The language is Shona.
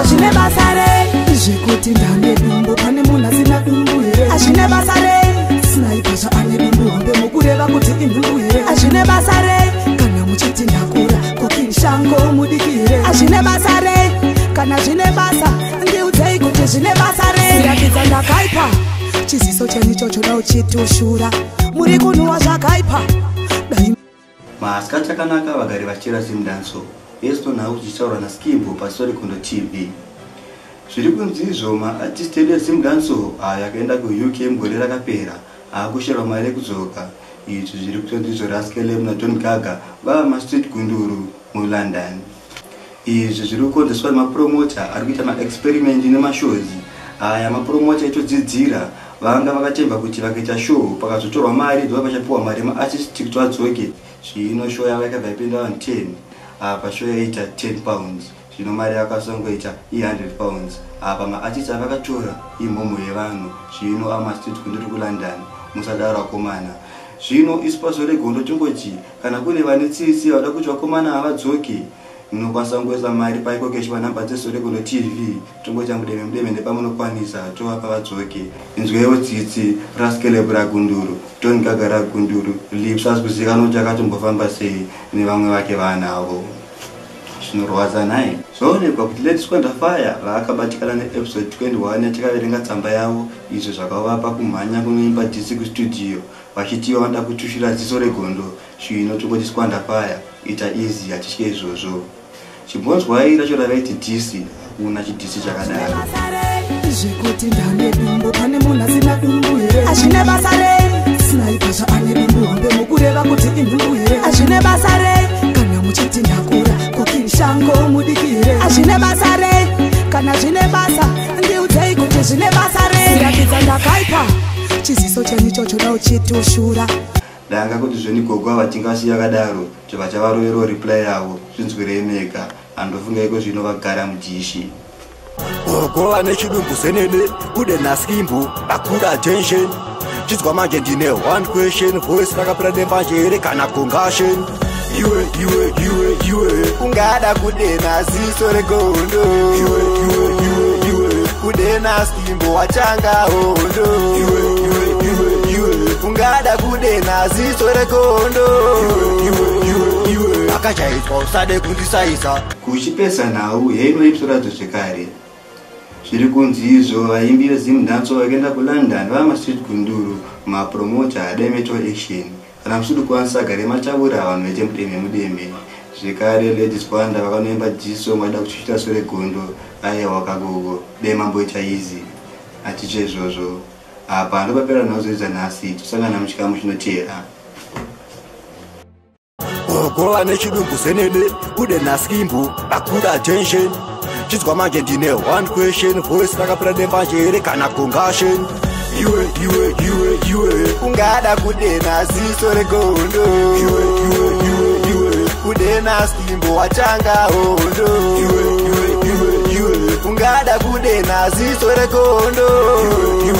Hazvine basa rei zvekuti ndane dumbu, pane munhu asina dumbu here? Hazvine basa rei sniper zvaane dumbu hombe, mukureva kuti inhumbu here? Hazvine basa rei kana muchiti ndakura, kokinshango mudiki here? Hazvine basa rei? Kana zvine basa, ndiudzei kuti zvine basa rei. Ratidza ndakaipa, chiziso chenyu chochoda uchitushura, muri kunhuwa zvakaipa. Dai Masikati akanaka, vagari vachira Zimdancehall. Yesu nhau tichitaura naSkimbo paSorikondo TV. Zviri kunzi izvo maartist edu eZimdancehall ayo akaenda kuUK mugore rakapera aakusherwa mari yekudzoka. Izvi zviri kutonzi izvo Ras Caleb naDon Gaga vava mastreet gunduru muLondon. Izvi zviri kukonzeswa nemapromota ari kuita maexperiment nemashows aya. Mapromota itodzidzira vanga vakatemba kuti vakaita show pakazotorwa mari, ndova vachapiwa mari yemaartist kuti vadzoke. Zvino show yavo yakabva yapinda vanhu 10, apa show yaita £10. Zvino mari yakasongoita i£100. Apa maartist avakatora imhomho yevanhu. Zvino amastreet gunduru kuLondon, musadaro vakomana. Zvino isu paZoregondo tongoti kana kune vane tsitsi vada kuti vakomana havadzoke, munokwanisa kungoisa mari paEcoCash panhamba dzeZoregondo TV. Tongoita mudeme mudeme nepamunokwanisa, tovapa vadzoke. Inzweiwo tsitsi, Ras Caleb ragunduru, Don Gaga ragunduru, Lips asi kuzivikanwa kuti akatombofamba sei nevamwe vake vaanavo. Zvinorwadza nhai. Zvaonekwa kuti Lady Squanda Fire vaakabatikana neepisode 21 yatakaverenga tsamba yavo, izvo zvakavapa kumhanya kunoimba diss kustudio vachitiwa vanoda kutushura ziso regondo. Zvino tongoti Squanda Fire, ita easy, hatitye izvozvo. Chimbonzwai racho ravaiti diss, hakuna chidiss chakadaro. Zvekuti ndane dumbu, pane munhu asina dumbu here? Hazvine basa rei sniper zvaane dumbu hombe, mukureva kuti inhumbu here? Hazvine basa rei kana muchiti ndakura, kokinshango mudiki here? Hazvine basa rei? Kana zvine basa, ndiudzei kuti zvine basa rei. Ratidza ndakaipa, chiziso chenyu chochoda uchitushura. Ndanga kuti zvoni gogo ava tingasiya yakadaro, chobva chavaroverawo reply yavo. Zvinzwirei mega. Handofunga iko zvino vagara mudhishi. Gogo vane chidumbu senene kude naSkimbo akura attention. Chizwa manje, ndine one question: voice rakapera nembanje here kana concussion? Iwe, iwe, iwe, iwe. Ungada kudena ziso regondo. Iwe, iwe, iwe, iwe. Kudena Skimbo wachanga hondo. Iwe, iwe, iwe, iwe. Ungada kudena ziso regondo. Iwe, iwe, iwe, akachaidzwa, usade kundisaisa. Kuchipesa nhau heino ipsoradzo zvekare. Zviri kunzi izvo vaimbi veZimdancehall vakaenda kuLondon vava mastreet gunduru. Mapromota ademeto action, kana musiri kukwanisa gare mataura, vanhu vaite mudeme mudeme. Zvekare Lady Squanda vakanoimba diss vada kuchiita soregondo. Aiwa kagogo, dai mamboita easy, hatiche izvozvo. Apa ndopapera nhau dzedu dzanhasi. Tosangana muchikamu chinoteera. Gogo vane chidumbu senene kude naSkimbo akura attention. Chizwa manje, ndine one question: voice rakapera nembanje here kana concussion? Iwe, iwe, iwe, iwe. Ungada kudena ziso regondo. Iwe, iwe, iwe, iwe. Kudena Skimbo wachanga hondo. Iwe, iwe, iwe, iwe. Ungada kudena ziso regondo. Iwe.